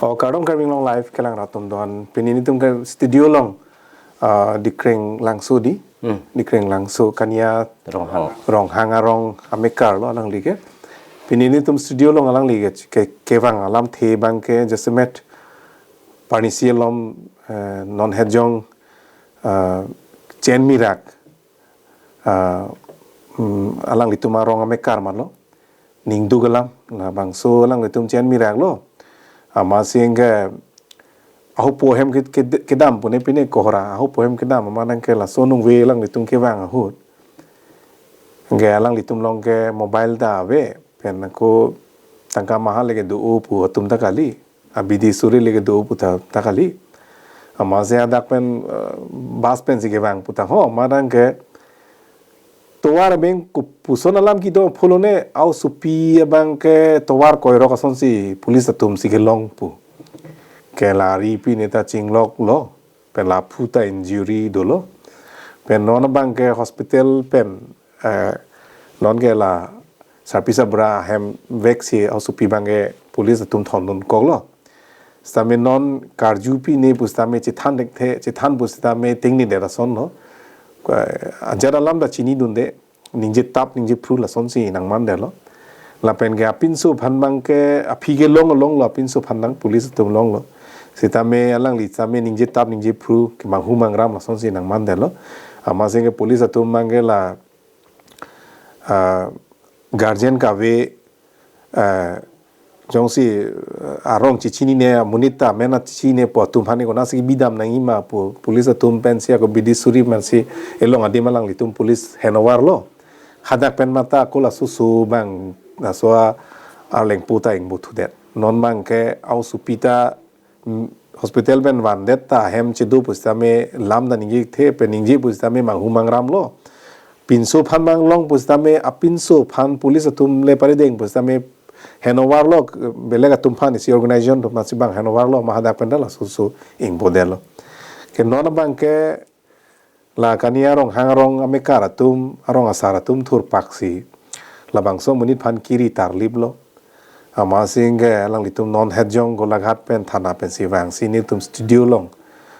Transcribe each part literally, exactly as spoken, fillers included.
O kardom Karbi Anglong Live kelang ratum don. Pini nelitum ke studio along, ah, Dikreng Langso di. Hmm. Dikreng Langso Kania Ronghang. Ronghang arong amekar lo alangli ke. Pini nelitum studio along alangli ke, ke, kevang alamthe abang ke jasemet parnisi alom, eh, non hejong, ah, chen mirak, ah, mm, alanglitum arong amekar ma lo. Ningduk alam, labangso alanglitum chen mirak lo. Amatsi ke ahupo ahem ke, ke, kedam pune pine kohora, ahupo ahem kedam amat nang ke laso nungve alanglitum kevang ahut. Ke alanglitum along ke mobile ta ave, pen ako tangka maha le kedo-o pu atum ta kali, abidi suri le kedo-o pu ta, ta kali. Amatsi hadak pen, eh, bus pensi kevang pu ta ho, amat nang ke tovar abeng kopuson alam kedo pulo ne, aosopi abang ke tovar koirok asonsi police atumsi kelong pu. Ke la ari pine ta chinglok lo, pen la aphu ta injury dolo. Pen non abang ke hospital pen, eh, non ke la sarpi sabra hem veksi aosopi abang ke police atum thondun kok lo. Sitame non karju pine pusitame chethan thekthe, chethan pusitame tingnidet ason lo. Ajat alam ta chinidunde, ningje tap ningje phru lasonsi nangmandet lo. Lapen ke apinso aphan abang ke aphi kelong along lo apinso aphan nang police atum longlo. Sitame alangli sitame ningje tap ningje phru kemanghu mangram lasonsi nangmandet lo. Amatsi ke police atum abang ke la, ah, guardian kave, eh, jongsi, eh, arong chechinine, amonit ta amen ta chechinine pu atum aphan konatsi bidam nangji ma pu police atum pensi ako bidi suri mansi elong adim alanglitum police handover lo. Hadak pen mata ako laso so abang laso a-, arleng pu ta ingbo thudet. Non abang ke aosopi ta, mm, hospital pen vandet ta hem chedo pusitame lam ta ningje the pen ningje pusitame manghu mangram lo. Pinso aphan abang long pusitame apinso aphan police atum le parideng pusitame handover lo, belek atum aphan isi organization atum aphansi abang handover lo, ma hadak pen ta laso so ingbodet lo. Ke non abang ke la Kania Ronghang arong amekar atum, arong asar atum thurpaksi labangso amonit aphan kiri tarlip lo. Amatsi ke alanglitum non hejong Golaghat pen thana pensi vangsi nelitum studio along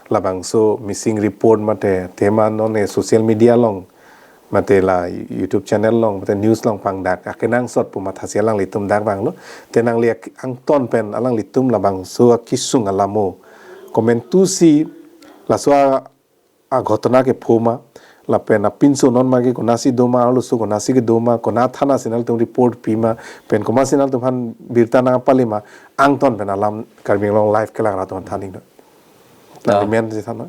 labangso missing report mate tema non e social media along mate la YouTube channel along mate news along pangdak akenangsot pu mathasi alanglitum dak vanglo. Te nangli ak-, angton pen alanglitum labangso akesung alamo komantusi laso a, aghotona kepho ma, lapen apinso non abang ke konatsi do ma, arloso konatsi kedo ma, konat thana si nangtum report pi ma, pen komatsi nangtum aphan birta nangpale ma, angton pen alam Karbi Anglong Live kelang ratum than-iknon. Ah. Nangli men si than ma?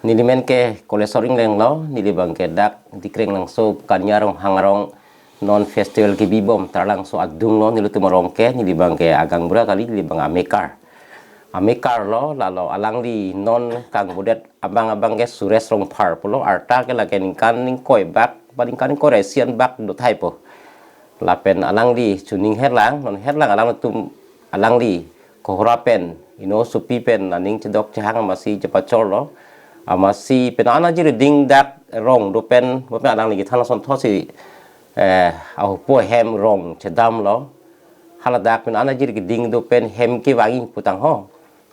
Neli men ke Kolesor Ingleng lo, neli abang ke dak Dikreng Langso Kania Ronghang arong non festival kebibom Taralangso adung lo, nelitum arong ke, neli abang ke agaonbura kali, neli abang amekar. Amekar lo, lalo alangli non kangbodet abang abang ke Suresh Rongphar pulo, arta ke lake ningkan ingkoi bak, ba ningkan ingkoi ra isi an bak dothai po. Lapen alangli chuning herlang, non herlang alangtum alangli kohora pen, ino supi pen aning chedok chehang amatsi chepachor lo. Amatsi pen ana jiri ding dak rong do pen, bo pen alangli kethan asonthotsi, eh, ahupo ahem rong chedam lo. Haladak pen ana jiri keding do pen hem kevangji pu tangho.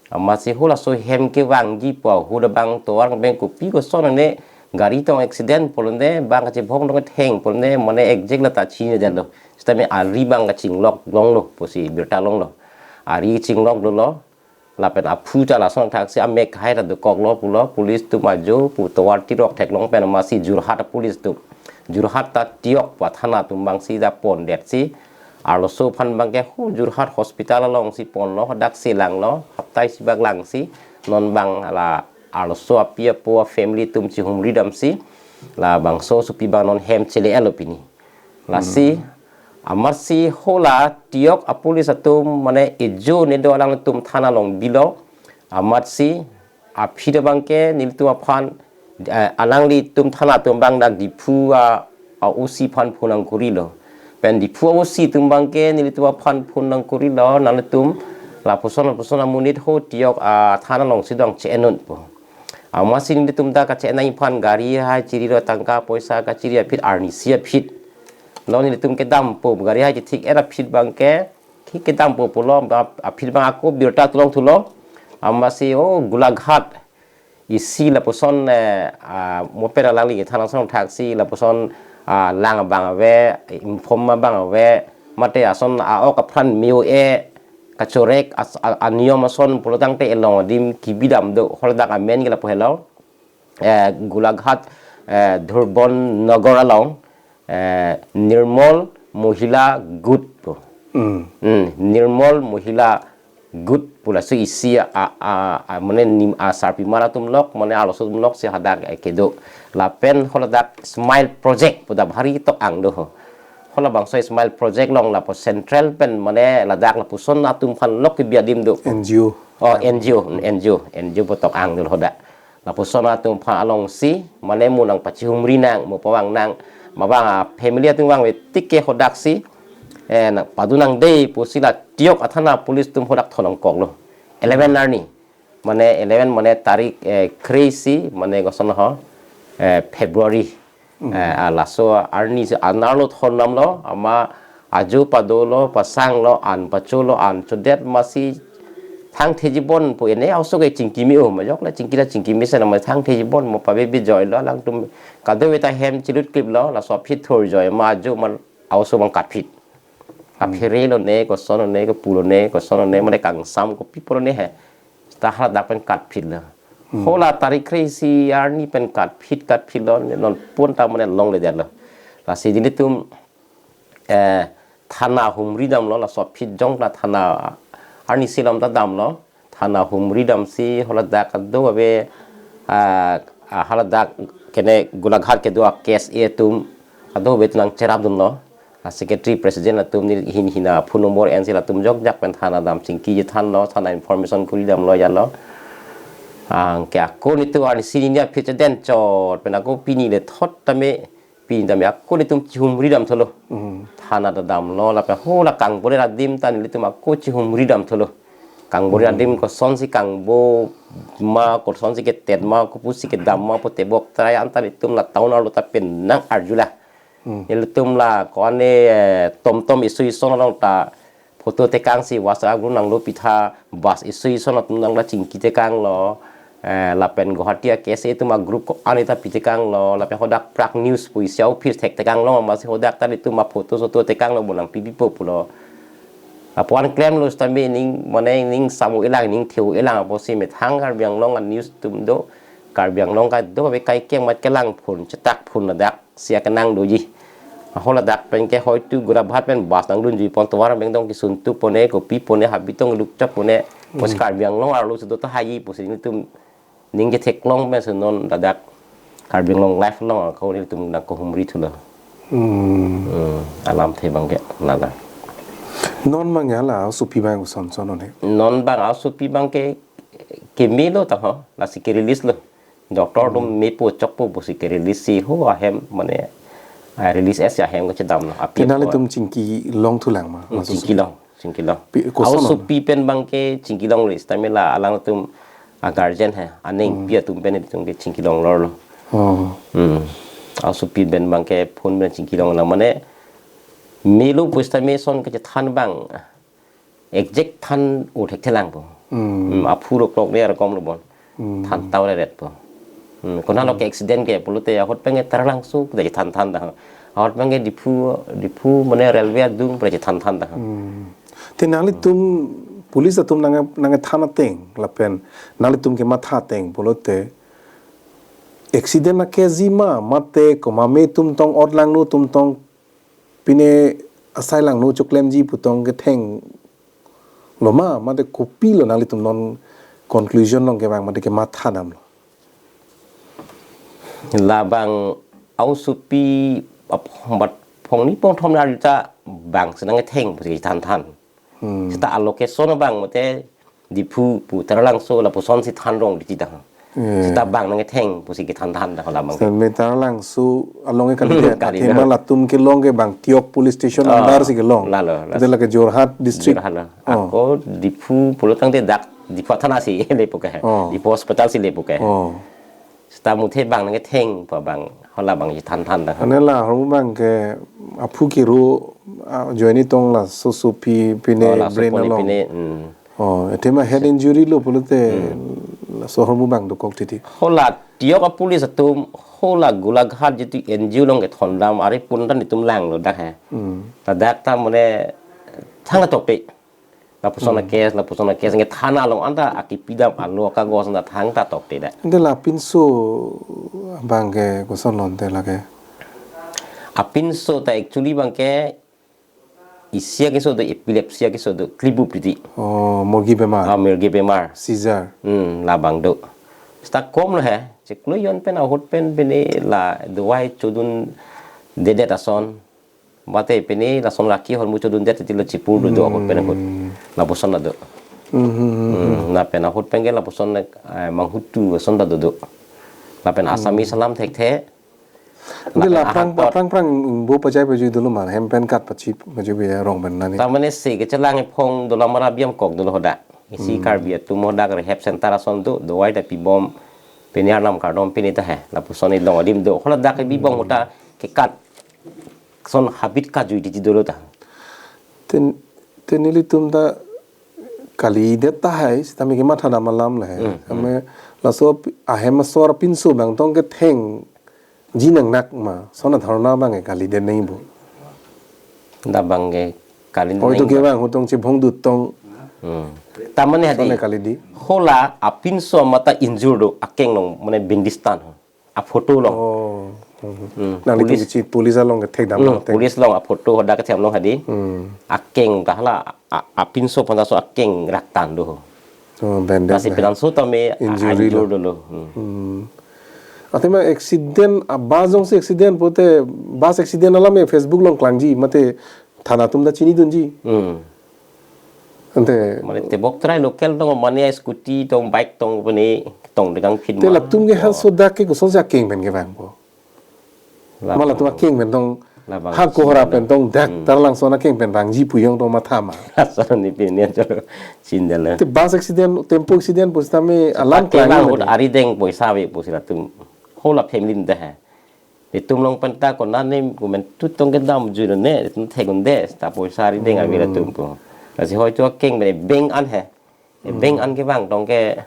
Amatsi halaso hem kevangji pu ahut abang tovar abeng kopi koson ne gari tong accident pulote abang kachebong tong theng pulote mane exact la ta chinidetlo. Sitame ari abang kachinglok longlo pusi birta longlo. Ari chinglok dolo. Lapen aphu ta lason thaksi amek hai ta dokoklo pulo, police atum ajo pu tovar tirok theklong pen amatsi Jorhat police atum. Jorhat ta tiok pu athana atum abangsi dak pondetsi. Arloso aphan abang ke ho Jorhat hospital alongsi ponlo, dak si langlo, hapta isi bak langsi, non abang la arloso api apo family atum chihumri damsi, labangso supi abang non hem chele-etlo pini. Lasi, hmm, amatsi hala tiok apolice atum mane ejo nedo alangtum thana along bilo, amatsi aphi abang ke nelitum aphan, eh, alanglitum thana atum abang dak Diphu a, a-O C aphan phone nangkorilo. Pen Diphu a-O C atum abang ke nelitum aphan phone nangkorilo, nanglitum lapuson lapuson amonit ho tiok athana alongsi dong che-ennon pu. Amatsi nelitum dak kache-en aphan gari hai chirilo, tangka poisa kachiri aphi arnisi aphi. Lo nelitum kedam pu gari hai chithik-et aphi abang ke Ki kedam po pulo, ap-, aphi abang ako birta tulong thulo. Amatsi, oh, Golaghat isi lapuson, eh, ah, mo pera lali than ason thaksi lapuson, ah, lang abang ave, inform abang ave, mate ason a-ok aphan meo-e, kachorek as-, a-, aniyom ason pulotangte elong adim kebidam do, holadak amen ke lapu helo. Eh, Golaghat, eh, Dhurbon Nagar along, eh, Nirmal Mohila Goth po. Hmm. Hmm, Nirmal Mohila Goth pu laso isi a, a, a, mane nim a sarpimar atum lok, mane arloso atum loksi hadak, eh, kedo. Lapen holadak Smile Project pu da bhari tok-ang do ho. Holabangso Smile Project along lapu central pen mane ladak lapuson atum aphan lok kebi adim do. N G O. Oh, N G O, N G O, N G O pu tok-ang do hodak. Lapuson atum aphan alongsi, mane mo nangpachihumri nang, mo pavang nang, mavang a family atum vangve tik ke hodaksi, eh, nang padu nangde pusi la Tiok athana police atum hodak thon nangkoklo. Eleven arni, mane eleven mane tarik, eh, kre-isi, mane koson ho, eh, February. Hmm. Eh, ah, laso arnisi an arlo thon damlo, amat ajo padolo, pasanglo, an pacholo, an chodet amatsi thangthejibon pu ene a-oso ke chingki me-o, majok la chingki la chingki mesen amat thangthejibon mo pave bijoi lo, alangtum kadokave ta hem chilut kliplo, laso aphi thurjoi amat ajo amat a-oso abang katphit. Hmm. Aphere lone, koson lone, kopu lone, koson lone, mane kangsam kopi pu lone he. Ta haladak pen katphitlo. Hmm. Hola tarik kre-isi arni pen katphit, katphitlo, non pun ta mane longledetlo. Lasi nelitum, eh, thana humri damlo, laso aphi jong la thana arnisi lam ta damlo. Thana humri damsi holadak kadokave, ah, ah, haladak kene Golaghat kedo a-KSA atum kadokave ta nangcherapdunlo. A-secretary president atum neli hin hina phone number ensi latum jokjak pen thana dam chingki chethanlo, thana information kuri damlo jalo. Anke ako nelitum arnisi nini aphi chedenchot pen ako pini le thot tame, pini tame ako nelitum chihumri dam thulo. Hmm. Thana ta damlo lapen hola kangbodet adim ta nelitum ako chihumri dam thulo. Kangbodet, hmm, adim kosonsi kangbo ma, kosonsi ketet ma, kopusi kedam ma pu tebok trai anta nelitum la town arlo ta pen nang arjulo. Hmm. Nelitum la ko-an, eh, tomtom isi ison along ta photo tekangsi WhatsApp group nanglo pitha, bus isi ison atum nang la chingki tekanglo, eh, lapen Guwahati a-KSA atum a-group ko-an ta pitekanglo, lapen hodak Prag News pu isi a-office thektekanglo, amatsi hodak ta nelitum aphoto soto tekanglo, bo nangpipipo pulo. Lapu-an klemlo sitame ning, mane ning samu elang, ning theu elang apotsi methang Karbi Anglong a-news atum do, Karbi Anglong kadokave kaikeng amat kelang phun, chetak phun ladak si akenang doji. Ahol ladak pen ke hoitu Golaghat pen bus nangdunjui pon tovar abang dong kisun tu pone, kopi pone, habi tong lukchap pone, pusi, hmm, Karbi Anglong arlo si do tahai pusi nelitum ning ketheklong pensi non ladak Karbi Anglong Live along ako nelitum nangkehumri thulo. Hmm. Hmm, alamthe abang ke lala. Non abang ya la asopi abang koson son non he? Non abang asopi abang ke kemelo ta ho, lasi ke-release lo. Doctor atum, hmm, mepo chokpo pusi ke-release si ho ahem mane, ah, release-et si ahem kachedamlo. Aphi, ke nanglitum chingkilong thulang ma? Hmm, maksud chingkilong, chingkilong. Pi-, koson asopi pen abang ke chingkilong ris, tame la alangtum a-guardian he, anengpi, hmm, atum pen itum ke chingkilong lorlo. Oh. Hmm. Asopi pen abang ke phone pen chingkilong lang mane melo pusitame son kachethan abang. Exact than-o thekthelang po. Hmm. Hmm, aphu roklok ne arkom lo bon. Hmm. Than tau reret po. Hmm, konatlo, hmm, ke accident ke pulote ahut abang ke Taralangso pu da chethan than da. Ahut abang ke Diphu, Diphu mane railway adung pu da chethan than da. Hmm. Te nanglitum police atum nang, nangthan ateng lapen nanglitum kematha ateng pulote accident akejima mate komat me atum tong, otlangno atum tong pine asai langno choklemji pu tong kethenglo ma, mate kopilo nanglitum non conclusion along kevang mate kematha damlo? Labang asopi ap-, bat phongni phongthom arjuta bang si nangketheng pusi than than. Hmm. Seta a-location abang mate Diphu pu Taralangso lapuson si than rong di chita. Hmm. Seta bang nangketheng pusi kethan than da labang ke. Seta me Taralangso along ke kali dia, kali dia. Tema latum kelong ke bang Tiok police station, oh, under si kelong. Lalo, lalo. Itu lake Jorhat district. Jorhat lo. Oh. Ako Diphu pulotangte dak Diphu thana si lepo ke. Oh. Diphu hospital si lepo ke. Oh. Seta muthe bang nangketheng pa bang, hala bang si than than dak. Ane la ahormu bang ke aphu kiro, ah, joini tong laso sopi pine Oh, laso brain pone along. Pine, hmm. Oh, athema head injury lo pulote laso ahormu bang dokok titi. Hala tiyok a-police atum, hala Golaghat jitu N G O along kethondam ari pun tan itum langlo dak he. Hmm. Ladak ta mane thang tokte. Lapuson a-case, lapuson a-case, nge thana along anta akipidam alo kagos anta thangta tokte dak. Ante lapinso abang ke koson lo ante lake? Apinso ta actually bang ke isi akeso do, epilepsy akeso do, klibup titi. Oh, murgi bemar. Ah, murgi bemar. Seizure. Hmm, labang do. Seta kom lo he. Chiklo jon pen ahut pen pine la dawai chodundedet ason. Mate pine lason raki ahormu chodundet titi lo chipur do do ahut pen ahut. Hmm. Lapuson la do. Hmm, hmm, hmm, hmm. Hmm, lapen ahut pen ke lapuson, eh, manghutu ason ta do do. Lapen Assamese alam thekthe. Ante lapen laphrang, ahat aphrang phrang ingbo pajai pajui dolo ma, hem pen kat pachi pajui be rong pen nani. Ta mane se kechelang ephong dolo, mara biam kok dolo hodak. Isi Karbi atum hodak rehab center ason do, dawai ta pibom, pine arnam kardom pine ta he. Lapuson ilong adim do. Hala dak bibom hodak kekat son habit kajui titi dolo ta. Ten, ten nelitum ta kalidet tahai, sitame kematha dam alam le he. Hmm, hmm. Kame laso pi-, ahem asor apinso bang tong kethengji nangnak ma, sona dharna bang ke kalidet nangji bo. Dak bang ke kali Oi to nang ke bang. Bang hutong chibong dut tong. Hmm. Ta mane hadi. Sona kalidi. Hala apinso mata injure do, akeng along mane bindistan. A-photo along. Oh. Hmm. Hmm. Nanglitum police. Kichi police along kethek dam Hmm, along thek. Police along a-photo hodak kethek along hadi. Hmm. Akeng ta hala a-, a-, apinso aphan ta laso akeng raktan do. Oh, bandage Lasi na. Penang so tame a-, Injury injure lo. Dolo. Hmm. Hmm. Athema accident, a-bus jongsi accident pulote bus accident alam ya Facebook along klangji, mate thana atum ta chinidunji. Hmm. Ante. Mane tebok trai local tong mane scooty tong bike tong pine tong dekang phin Te ma. Latum ke Oh. Hasodak ke kosonsi akeng pen kevangpo. Labang. Ma latum akeng pen tong Labang ha kohora chinidun. Pen tong dak Hmm. Taralangso akeng pen vangji pu jong tong matha ma. Asal ni pine cholo chindala. Te bus accident, tempo accident pusitame alam Pakai klang lang mane. Hut arideng poisa ave pusi latum. Hala family anta he. Itum along pen ta konane komentu tong kedam jui ne, itum thekunde, ta poisa arideng ave latum pu. Lasi hoi to akeng pen ebeng an he. Ebeng an kevang tong ke,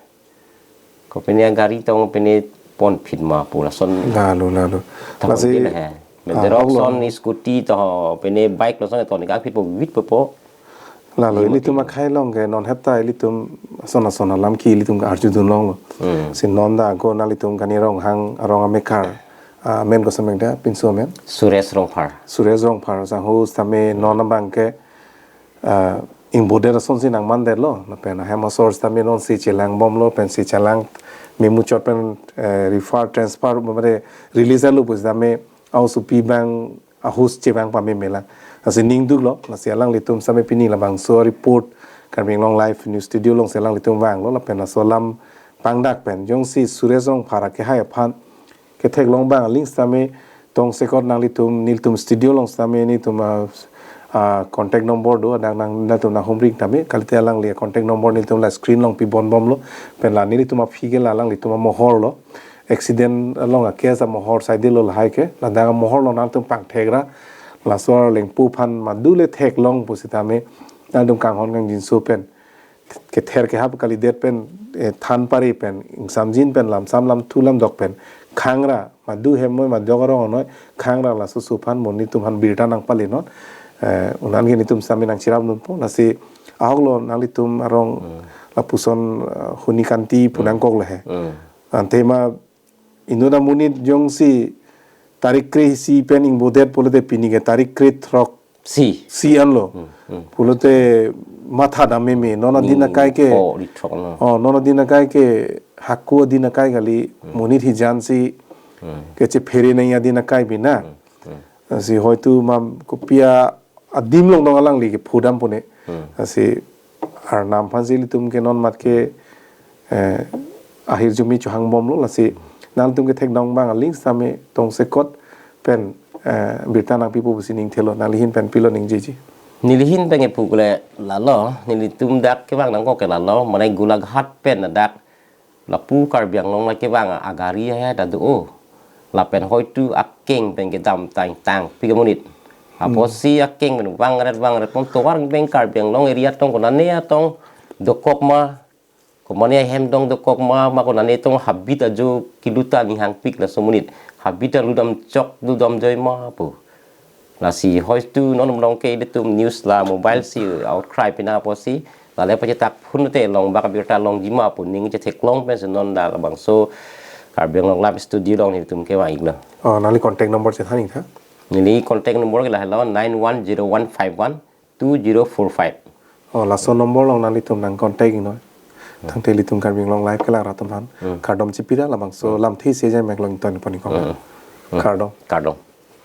kopine gari tong pine ponphit ma pu lason. Lalo, lalo. Tahun Lasi, pine he. Ah, Menderok hok lo. Son scooty to pine bike lason ton kangphit po vit po po. Lalo, Iya, ilitum mati. Akhai along ke non heta ilitum sona sona alam ke ilitum ke arjudun longlo. Hmm. Si non dak ako nanglitum kani Ronghang arong amekar. Ah, amen koson pen dak pinso amen? Suresh Rongphar. Suresh Rongphar, sang ho sitame non abang ke, ah, ingbodet asonsi nangmandetlo. Lapen ahem asor sitame nonsi chelangbomlo, pensi chelang memuchot pen, eh, refer, transfer, mane release lo pusitame a-osopi abang ahus chevang pameme lang. Lasi ning duklo, lasi alanglitum sitame pini labangso report, Karbi Anglong Live News Studio alongsi alanglitum vanglo, lapen laso alam pangdak pen, jongsi Suresh Rongphar akehai aphan, ketheklong abang aling sitame, tongsekot nanglitum, nelitum studio along sitame, nelitum, ah, ah, contact number do, adang nang, nangtum nanghumri tame, kalite alangli contact number nelitum la screen along pibom bomlo, pen la nelitum aphi ke la alanglitum amohor lo. Accident along a-case amohor saide lo lahai ke, ladak amohor lo nangtum pangthek ra, laso arlengpo aphan madule theklong pusitame, nangtum kanghon kangjinso pen, kether kehap kalidet pen, eh, than pare pen, ingsamjin pen, lamsam lamthu lamdok pen, khang ra, madu hem noi, madu arong noi, khang ra laso oso aphan, mo nelitum aphan birta nangpalenon, eh, un-an ke nelitum sitame nangcherapdunpo, lasi ahok lo nanglitum arong Hmm. lapuson, eh, huni kanti pu Hmm. nangkok le he. Hmm. Ante ma inut amonit jongsi tarik kre-isi pen ingbodet pulote pini ke tarik krethrok Si. si anlo. Hmm, hmm. Pulote matha dam meme, non adin Hmm, akai ke. Oh, di throk no. Oh, non adin akai ke, hako adin akai kali, Hmm. monit hijan si, Hmm. kechephere nangji adin akai bina. Hmm, hmm. Si hoitu ma kopi adim along dong alangli kephodam pune. Hmm. Si Arnam aphansi ilitum ke non mat ke, eh, ahirjume chohang bomlo, lasi nangtum kethekdam abang aling sitame tongsekot pen, eh, birta nangpipo pusi ning thelo, nanglihin pen pilo ningjeji. Nelihin pen kepu kule lalo, nelitum dak kevang nangkok ke lalo, mane Golaghat pen dak Lapu Karbi Anglong lake bang agari ya ta do. Lapen hoitu akeng pen kedam tang tang pi ke monit. Apotsi akeng pen bang ret bang ret pon tovar beng Karbi Anglong area tong konane atong dokok ma. Komane ahem dong dokok ma ma konane tong habit ajo kiluta ninghang pik laso monit. Habit aludam chok dudam joi ma pu. Lasi hoitu non long ke ilitum news la mobile si outcry pina apotsi. Lale pachetak phun te long bak abirta longji ma pu ning chetheklong pensi non da labangso Karbi Anglong Live Studio along nelitum kevang-iklo. Oh, nangli contact number chethan-ik tha. Neli contact number ke lahelo nine one zero one five one two zero four five. Oh, laso number along nanglitum nang contact-iknon. Tangte ilitum Karbi Anglong Live kelang rat atum aphan kardom chipira labangso lamthe isi ajai mek along ton pon-iknon. Kardom. Kardom.